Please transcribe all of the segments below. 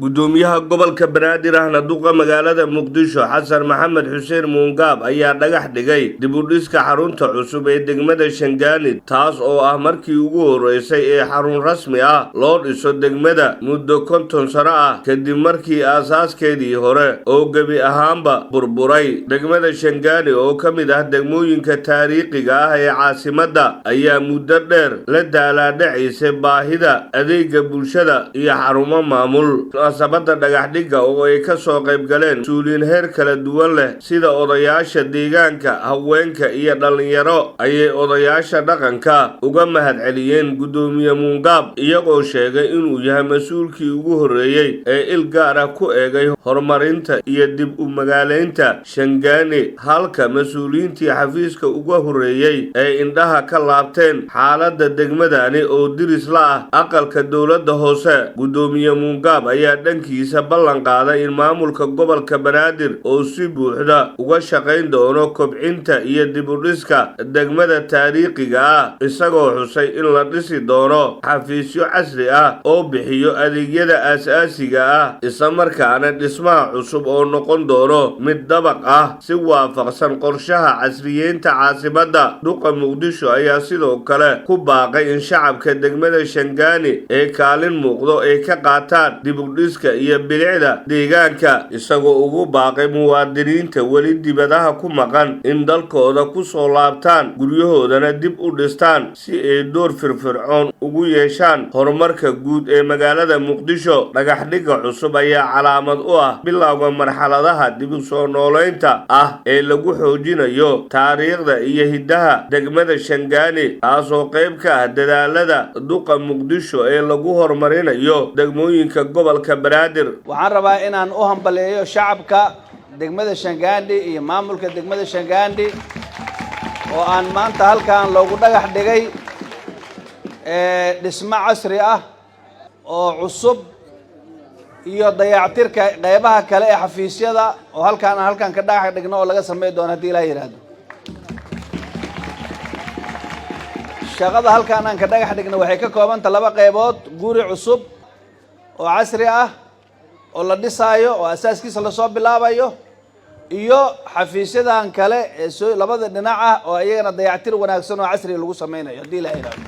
Gudoomiyaha gobolka Banaadir, ahna duqa magaalada Muqdisho, Xasan Maxamed Xuseen Muungaab, ayaa dhagax dhigay dib u dhiska xarunta cusub ee degmada Shangaani, taas oo ah markii ugu horeysay ee xarun rasmi ah loo dhiso degmada muddo 50 sano ah, kadib markii aasaaskeedii hore oo gebi ahaanba burburay. Degmada Shangaani oo ka mid ah degmooyinka taariikhiga ah ee caasimadda ayaa muddo dheer la daalaadhacaysay baahida adeega bulshada iyo xarumo maamul. Munaasabada dhagaxdhigga oo ay ka soo qayb galeen mas-uuliyiin heer kala duwan leh, sida odayaasha deegaanka, haweenka iyo dhallinyaro, ayay odayaasha dhaqanka uga mahadceliyeen guddoomiye Muungaab, iyagoo sheegay inuu yahay mas-uulkii ugu horreeyey ee il gaar ah ku eegay horumarinta iyo dib u magaaleynta Shangaani, halka mas-uuliyiintii xafiiska uga horreeyey ay indhaha ka laabteen xaaladda degmadani oo diris la ah aqalka dowladda hoose. Guddoomiye Muungaab ayaa dhankiisa ballan qaaday in maamulka gobolka Banaadir oo si buuxda uga shaqayn doono kobcinta iyo dib u dhiska degmada taariikhiga ah, isagoo xusay in la dhisi doono xafiisyo casri ah oo bixiyo adeegyada aasaasiga ah, islamarkaana dhismaha cusub oo noqon doono mid dabaq ah si waafaqsan qorshaha casriyeynta caasimadda. Duqa Muqdisho ayaa sidoo kale ku baaqay in shacabka degmada Shangaani ee kaalin muuqdo ay ka qaataan dib u dhiska iyo bilicda deegaanka, isagoo ugu baaqay muwaadiniinta weli dibadaha ku maqan in dalkooda ku soo laabtaan, guryahoodana dib u dhistaan, si ay door firfircoon ugu yeeshaan horumarka guud ee magaalada Muqdisho. Dhagaxdhigga cusub ayaa calaamad u ah bilowga marxaladaha dib u soo nooleynta ah ee lagu xoojinayo taariikhda iyo hiddaha degmada Shangaani, taasoo qayb ka ah dadaalada duqa Muqdisho ee lagu horumarinayo degmooyinka gobolka Banaadir. Waxaan rabaa inaan u hambaleeyo shacabka degmada Shangaandhi iyo maamulka degmada Shangaandhi oo aan maanta halkan loogu dhagax dhigay dhismo casri ah oo cusub iyo dayactirka qeybaha kale ee xafiisyada oo halkaan aan halkan ka dhagax dhigno oo laga samey doono haddii Ilaah yidhaahdo. Shaqada halkaan aan ka dhagax dhigno waxay ka koobanta laba qeybood: guri cusub oo casri ah oo la dhisaayo oo asaaskiisa lasoo bilaabayo, iyo xafiisyadan kale ee soo labada dhinac ah oo iyagana dayactir wanaagsan oo casriga lagu sameynayo haddii Ilaah yidhaahdo.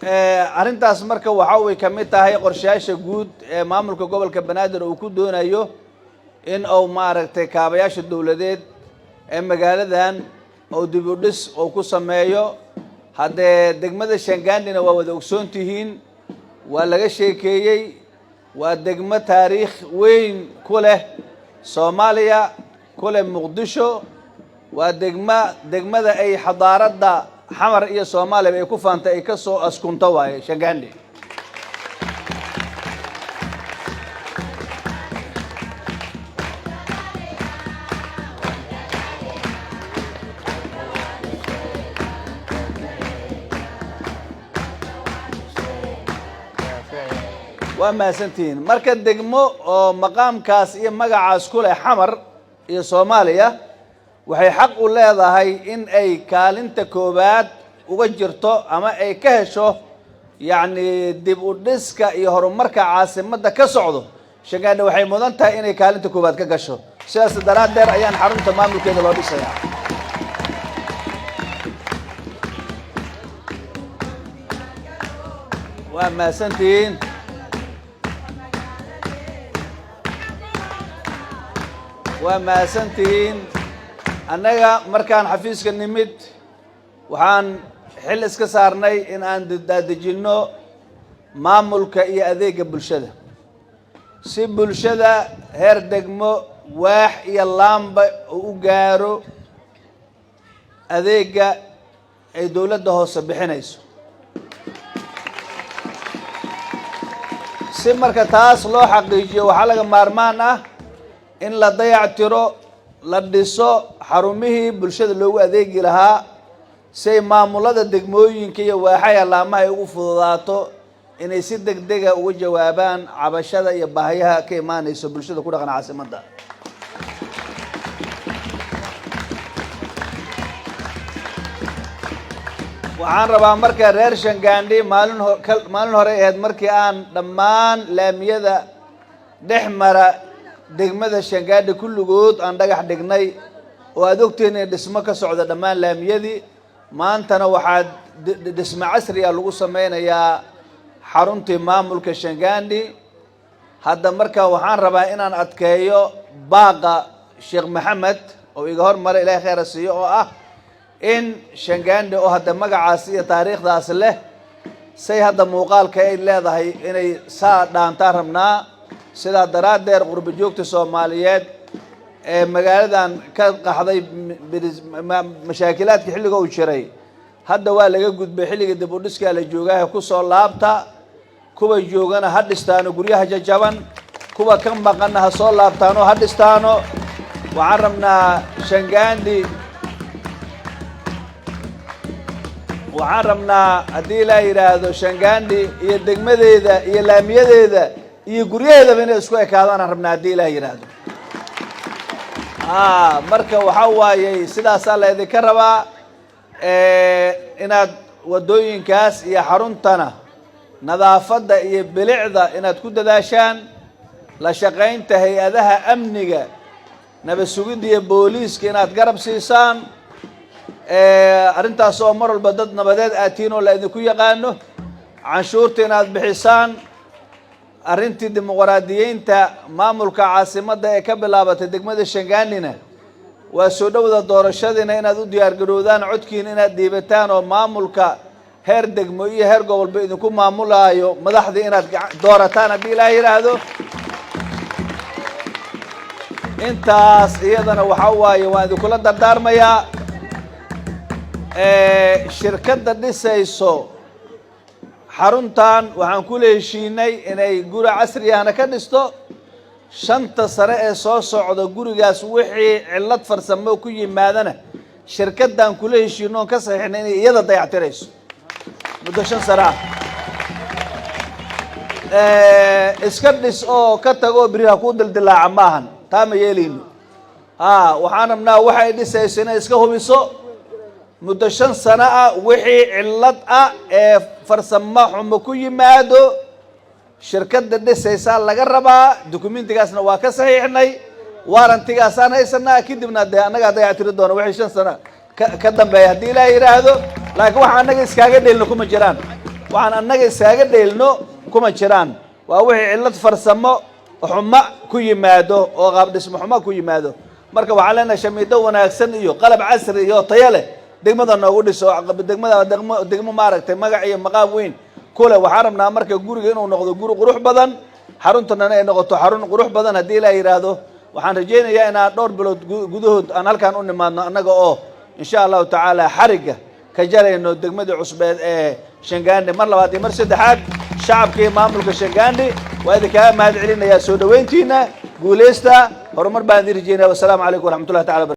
Arrintaas marka waxa way ka mid tahay qorshayaasha guud ee maamulka gobolka Banaadir uu ku doonayo in uu maaragtay kaabayaasha dowladeed ee magaaladan uu dib u dhis uu ku sameeyo. Haddee degmada Shangaandhina waa wada ogsoon tihiin, waa laga sheekeeyey, waa degmo taariikh weyn ku leh Soomaaliya, ku leh Muqdisho. Waa degma degmada ay xadaaradda Xamar iyo Soomaaliyaba ay ku faantay ay ka soo askunto waaye Shangaandhi. Waa mahadsantihiin. Marka degmo oo maqaamkaas iyo magacaas ku leh Xamar iyo Soomaaliya waxay xaq u leedahay in ay kaalinta koowaad uga jirto ama ay ka hesho yacni dib u dhiska iyo horumarka caasimadda ka socdo. Shangaandhi waxay mudan tahay inay kaalinta koowaad ka gasho. Sidaas daraaddeed ayaan xarunta maamulkeeda loo dhisayaa. Waa mahadsantihiin, waa mahadsantihiin. Annaga markaan xafiiska nimid waxaan xil iska saarnay in aan daadejinno maamulka iyo adeegga bulshada, si bulshada heer degmo, waax iyo laamba uu u gaaro adeegga ay dowladda hoose bixinayso. Si marka taas loo xaqiijiyo, waxaa laga maarmaan ah in la dayactiro, la dhiso xarumihii bulshada loogu adeegi lahaa, si ay maamulada degmooyinka iyo waaxaha laamaha ay ugu fududaato inay si deg dega uga jawaabaan cabashada iyo baahiyaha ka imaanayso bulshada ku dhaqan caasimadda. Waxaan rabaa marka reer Shangaandhi, maalin hore ahayd markii aan dhammaan laamiyada dhex mara degmada Shangaandhi kulligood aan dhagax dhignay, oo aad ogtihiin in dhismo ka socda dhammaan laamiyadii. Maantana waxaa dhismo casriya lagu sameynayaa xaruntii maamulka Shangaandhi. Hadda marka waxaan rabaa inaan adkeeyo baaqa Sheekh Maxamed oo iga hormaray, Ilahay khayra siiyo, oo ah in Shangaandhi oo hadda magacaas iyo taariikhdaas leh, say hadda muuqaalka ay leedahay inay saa dhaantaan rabnaa. Sidaa daraaddeed, qurbo joogta Soomaaliyeed ee magaaladan ka qaxday mashaakilaadka xilliga uu jiray, hadda waa laga gudbay, xilliga dib u dhiskaa la joogaaha, kusoo laabta. Kuwa joogana ha dhistaano guryaha jajaban, kuwa ka maqanna ha soo laabtaano, ha dhistaano. Waxaan rabnaa Shangaandhi, waxaan rabnaa haddii Ilaa yidhaahdo, Shangaandhi iyo degmadeeda iyo laamiyadeeda iyo guryaheedaba inay isku ekaadaan aan rabnaa, haddii Ilaah yidhaahdo. Marka waxaa waayey, sidaasaa la idinka rabaa inaad waddooyinkaas iyo xaruntana nadaafadda iyo bilicda inaad ku dadaashaan, la shaqaynta hay-adaha amniga, nabad sugidda iyo booliiska inaad garab siisaan. Arrintaas oo mar walba dad nabadeed aad tihiin oo la idinku yaqaano, canshuurta inaad bixisaan. Arrintii dimuqraadiyeynta maamulka caasimadda ee ka bilaabatay degmada Shangaanina waa soo dhowda. Doorashadiina inaad u diyaargarowdaan, codkiina inaad dhiibataan, oo maamulka heer degmo iyo heer gobolba idinku maamulaayo madaxdii inaad doorataan, haddii Ilaah yidhaahdo. Intaas iyadana waxaa waaye waan idinkula dardaarmayaa. Shirkadda dhisayso xaruntan waxaan kula heshiinay inay guri casri ahna ka dhisto. 5-ta sane ee soo socda gurigaas wixii cillad farsamo ku yimaadana, shirkaddan kula heshiino oon ka saxiixnay inay iyada dayactirayso muddo 5 sano ah. Iska dhis oo ka tago beri ha kuu dildilaaca maahan, taa ma yeelayno. Waxaan rabnaa waxay dhisayso inay iska hubiso muddo 5 sano ah. Wixii cillad ah ee farsamo xumo ku yimaado, shirkadda dhisaysaa laga rabaa. Dukumentigaasna waa ka saxiixnay, warranty-gaasaan haysanaa. Kadibna dee annagaa dayactiri doona wixii 5 sano ka dambeeya, haddii Ilaah yidhaahdo. Laakiin waxaan annaga iskaaga dheelno kuma jiraan, waxaan annaga iskaaga dheelno kuma jiraan. Waa wixii cillad farsamo xumo ku yimaado oo qaab dhismo xumo ku yimaado. Marka waxaan leenahay, shamiido wanaagsan iyo qalab casri iyo tayo leh degmada noogu dhiso. Degmada degmo degmo maaragtay magac iyo maqaam weyn kule. Waxaan rabnaa marka guriga inuu noqdo guri qurux badan, xaruntanana ay noqoto xarun qurux badan, haddii Ilaah yidhaahdo. Waxaan rajaynayaa inaan dhowr bilood gudahood aan halkaan u nimaadno, annaga oo insha Allahu tacaala xarigga ka jarayno degmadii cusbeed ee Shangaandhi. Mar labaad iyo mar saddexaad, shacabka iyo maamulka Shangaandhi waa idinkaga mahad celinayaa soo dhaweyntiina. Guuleysta, horumar baan idin rajeynaya. Wasalaamu calaykum waraxmatullahi tacala.